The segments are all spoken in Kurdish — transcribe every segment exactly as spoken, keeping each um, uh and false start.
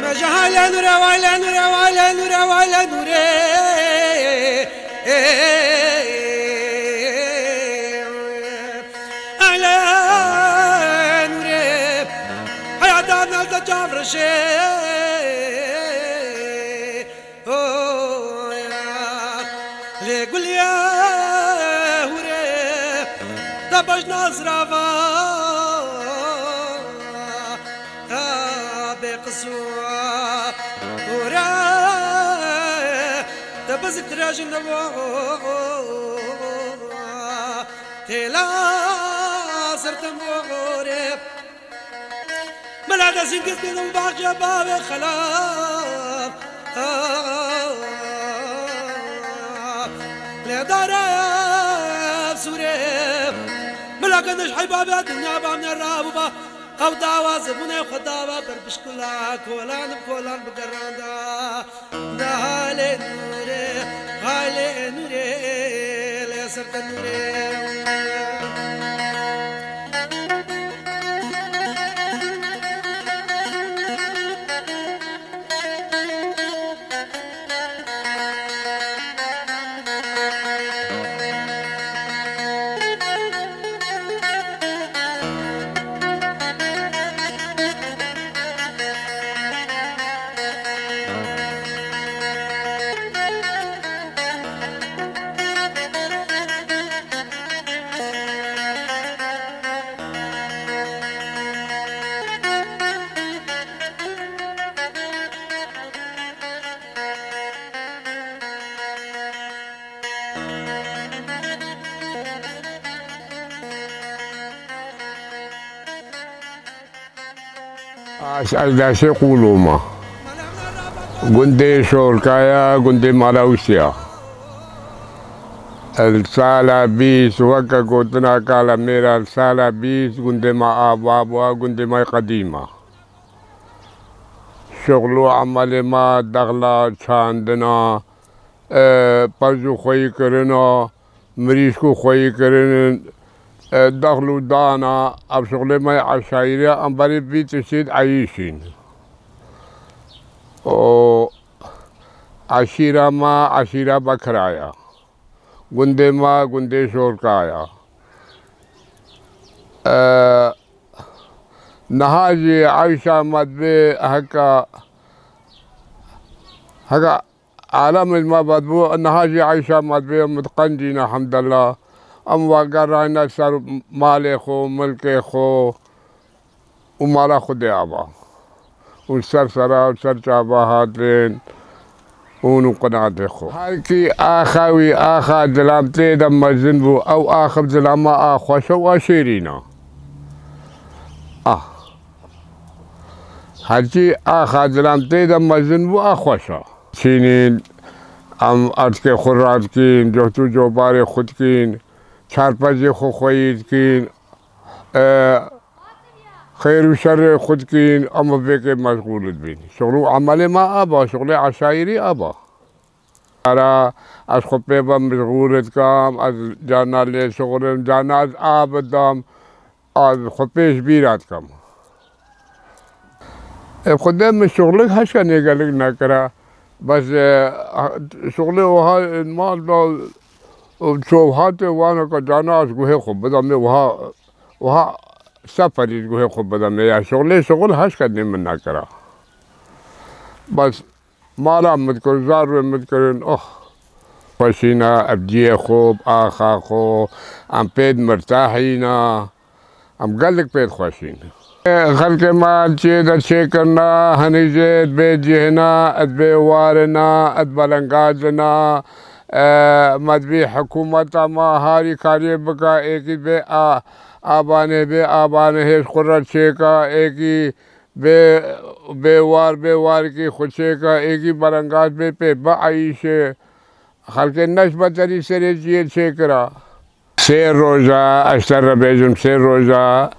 Meca hele nûre, vay le nûre, vay le nûre, vay le nûre. Hele nûre, heyata naz de çav rişê. Oya, lê gulê hûrê, te baş nazrava, te bê qisûra, hûrê, te bizik dirêjin de bo, têla ser te bo hûrê. Mela de zîngis bînim baxçe bavê xelaf. Lê dare sûrê. Mela ke nij heyba be dinya bamne rabûba. Ew dawa zibûnê xwe dawa ber bişkula kolan bi kolan bigeranda. Da halê nûrê, halê nûrê, lê ser te nûrê. Ez, ez Deşê Qûlû me. Gundê Şorkaya, gundê Malawisiya. El sala bîst, weke gotina kala mêra, el sala bîst gundê me ava bûa, gundê me qedîm e. Şixul û emelê me dexla çandina, e, pez û xweyî kirina, mirîşk û xweyî kirin, e, dexl û dana, ev şixulê me yê eşayîrê, em berê vî tiştî dieyîşîn. Û eşîra me, eşîra Bekira ye. Gundê me, gundê Şorka ye. E, niha jî eyşa me dibê heke, heke alemê me vedibû, niha jî eyşa me dibê, em diqencîne, hemdillah. Em vegerayne ser malê xwe, milkê xwe û mala Xwedê ava. Û ser sera û ser çava hatin hûn û qinatê xwe. Her kî axa wî, axa zilam tê de mezin bû, ew ax bi zilama a xweş e û a şêrîn e. Ah. Her kî axa zilam tê de mezin bû, a xweş e. Çînîn, em erdkê xwe radikîn, coht û cobarê xwe dikîn, çarpezê xwe xweyî dikîn, e, xêr û şerê xwe dikîn, em bi vê kê meşxûl dibîn. Şixul û emelê me ava, şixulê eşayîrî ava. Ara ez xwe pê ve meşxûl dikim, ez carna lê şixulim, carna ez av didim, ez xwe pêş bîra dikim. Ê Xwedê min şixulik heşka nêgelik nekira. Bes, e, şixulê wiha mal da çov hatê wana ka carna ez guhê xwe bidam, ê wiha, wiha seferî guhê xwe bidam, ê ya şixulê şixul heşka nê min nekira. Bes, mala min dikir, zarwê min dikirin, oh. Xweşîna, ev ciyê xwe, bi axa xwe, em pê dimirtahîna, em gelek pê dixweşîn. Xelkê me çiyê de çêkirina, hinî jê dibê cihina, dibê warina, dibelengazina. E, me dibî hikûmeta me harîkariyê bika, êkî bê a, abanê bê abanê hêj xwe re çêka, êkî bê, bê war bê warikî xwe çêka, êkî belengaz bê pê bieyîşê. Xelkê neş beterî serê ciyê çêkira. Sê roja, ez te re bêjim, sê roja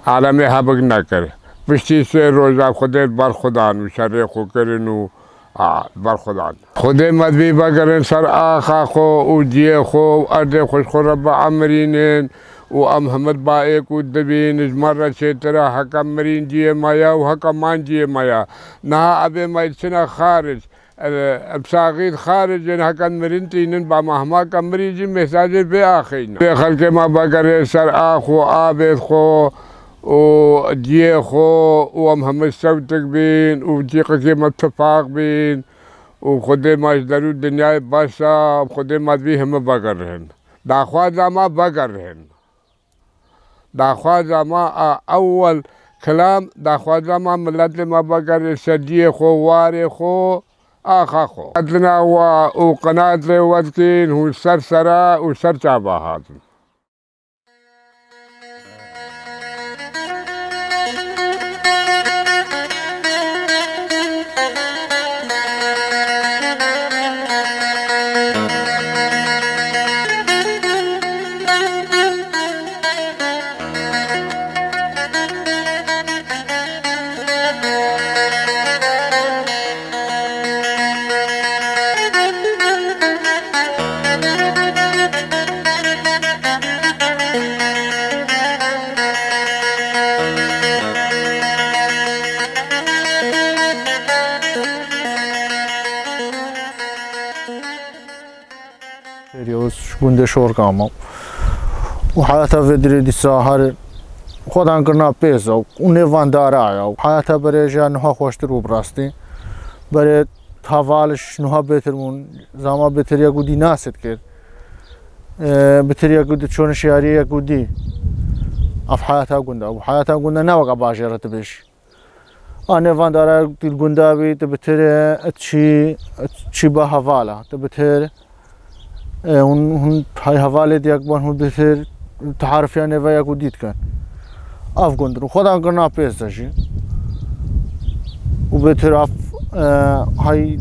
alemê hebik nekir. Piştî sê roja Xwedê li ber xwe dan û şerê xwe kirin û, a, li ber xwe dan. Xwedê me dibî vegerin ser axa xwe û ciyê xwe û erdê xwe ji xwe re biemrînin û em hemir ba êk û dibîn, ji me re çêtir e, heke mirîn ciyê me ye û heke man ciyê me ye. Niha ebê me çine xaric. Ev, ev saxî xaricên hekan mirin tînin, ba mahmaka mirî jî mêsajê vê axeyna. Vê xelkê me vegerê ser ax û avêt xwe û ciyê xwe û em hemû sewtik bîn û cîqekê me tifaq bîn û Xwedê me ji derû dinyayê basa, Xwedê me vî hemû vegerin. Daxwaza me vegerin. Daxwaza me a ewel kilam, daxwaza me miletê me vegerê ser ciyê xwe, warê xwe, axa xwe. Hatina we û qinatê we dikîn hûn ser sera û ser çava hatin. Şêriyewis ji gundê Şorka me û heyata vê dirê dîsa her xwedan kirina pêz e û nêvan dara ye û heyata berê jî ya niha xweştir bû bi rastî. Berê heval ji niha bêtir bûn, zama bêtir yek û dî nas dikir. Ê, bêtir yek û dî çûn şiyariyê yek û dî. Ev heyata gund e. Ew heyata gund e, ne weke bajêr e tu bêjî. A nêvan dara tu li gunda bî, tu bêtir çî, çî ba heval e. Tu bêtir, ê, hûn, hûn hay hevalê diyek ban, hûn bêtir tearifiya nêve yek û dî dikin. Ev gund in. Xwedan kirina pêz de jî. Û bêtir ev, e, hay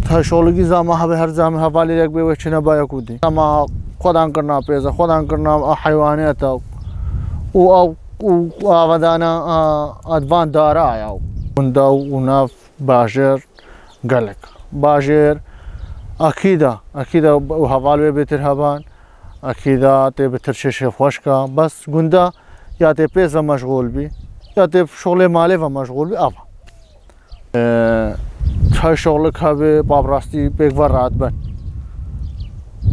teşolîgî zama hebe her zama hevalê yek bê we çine ba yek û dî. Zama xwedan kirina pêz e, xwedan kirina a heywaniyet e. Û ew, û avedana a, a van dara ya. Gunda û nav bajêr gelek. Bajêr, akîda, akîda û heval wê bêtir heban, akîda tê bêtir çêşê xweşka, bes gunda ya tê pêz ve meşxûl bî, ya tê şoxlê malê ve meşxûl bî, ava. Ee, çay şoxlik hebê, paprastî pêk ve rahat ben.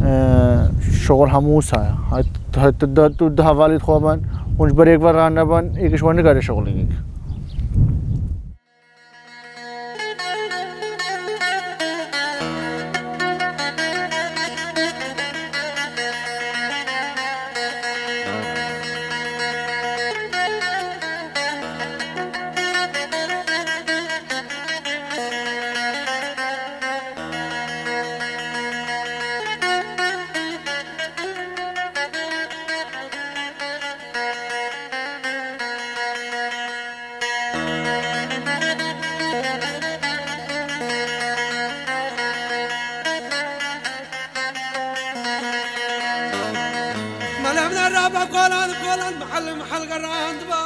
Ee, şoxl hemû wisa ye. Hay, hay, tu, tu, tu, du hevalî xwe ben, hûn ji ber yek ve rahat neben, êk ji we nigere şoxlî. Mele min raba kolan kolan, mehel mehel gerand ba.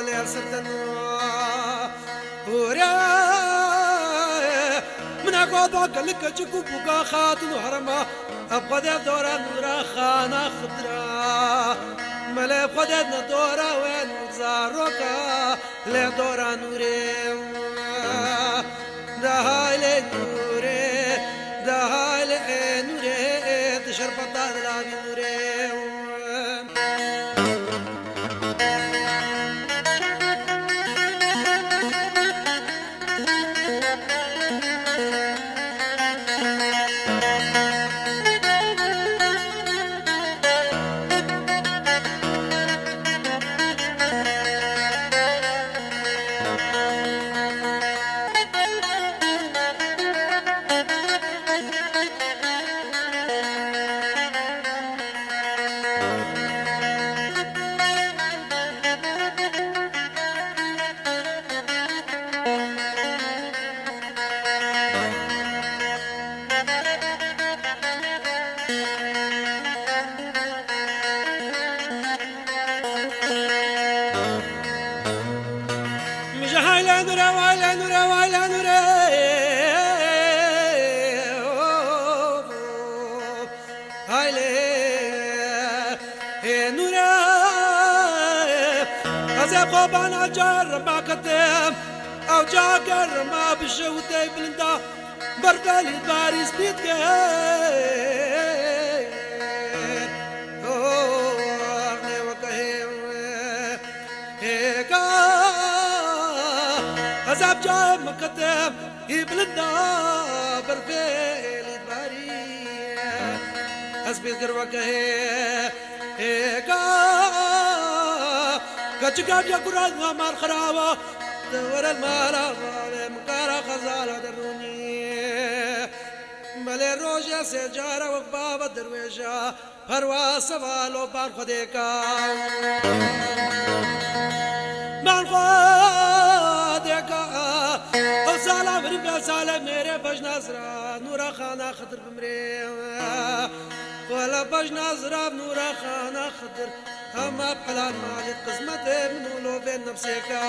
Lê ser te nûra hûrê. Min e got ba gelî keçik û bûka xatin û herma. Ev xwedê dora nûra xana xidra. Mele xwedê ne dora we nûr zaroka. Lê dora nûrê. Dahay lê nûrê. Dahay lê nûrê. Dişer pata dilavî nûrê. Mije hayle nure, wayle nure, wayle nure. Hayle, ê nure. Ez ê xwe bana car ma ketim. Ew ca ger ma bi şewitê bilinda. Berdelî barî spît ke. Oh, ne weke hê. Hêka ezab cayê min ketim, hî bilinda berfê lîdbarî. Ez bêzgir weke hê, hêka keçika ya gura mar xiraba, te were mala vê min kara xezala derûnî. Belê rojê sê cara wek bava derwêja. Perwa seva lo ban Xwedê ka. Ban Xwedê ka. Ew sala mirî be sale mêrê bejna zira Nûra Xana Xidir bimrê. Wela bejna zira Nûra Xana Xidir. Hema plan malê qismetê min û lovê nefsê ka.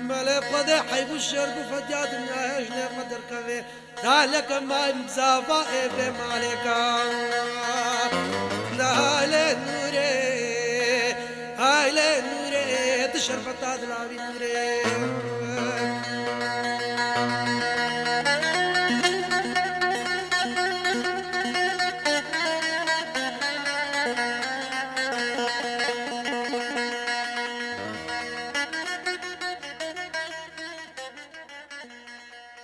Melê Xwedê heyb û şer bû fedya dinyaya ji nêv me derkevê. Taleke may zava ê vê malê ka. Nale nûrê, hayle nûrê, di şerbeta dilavî nûrê.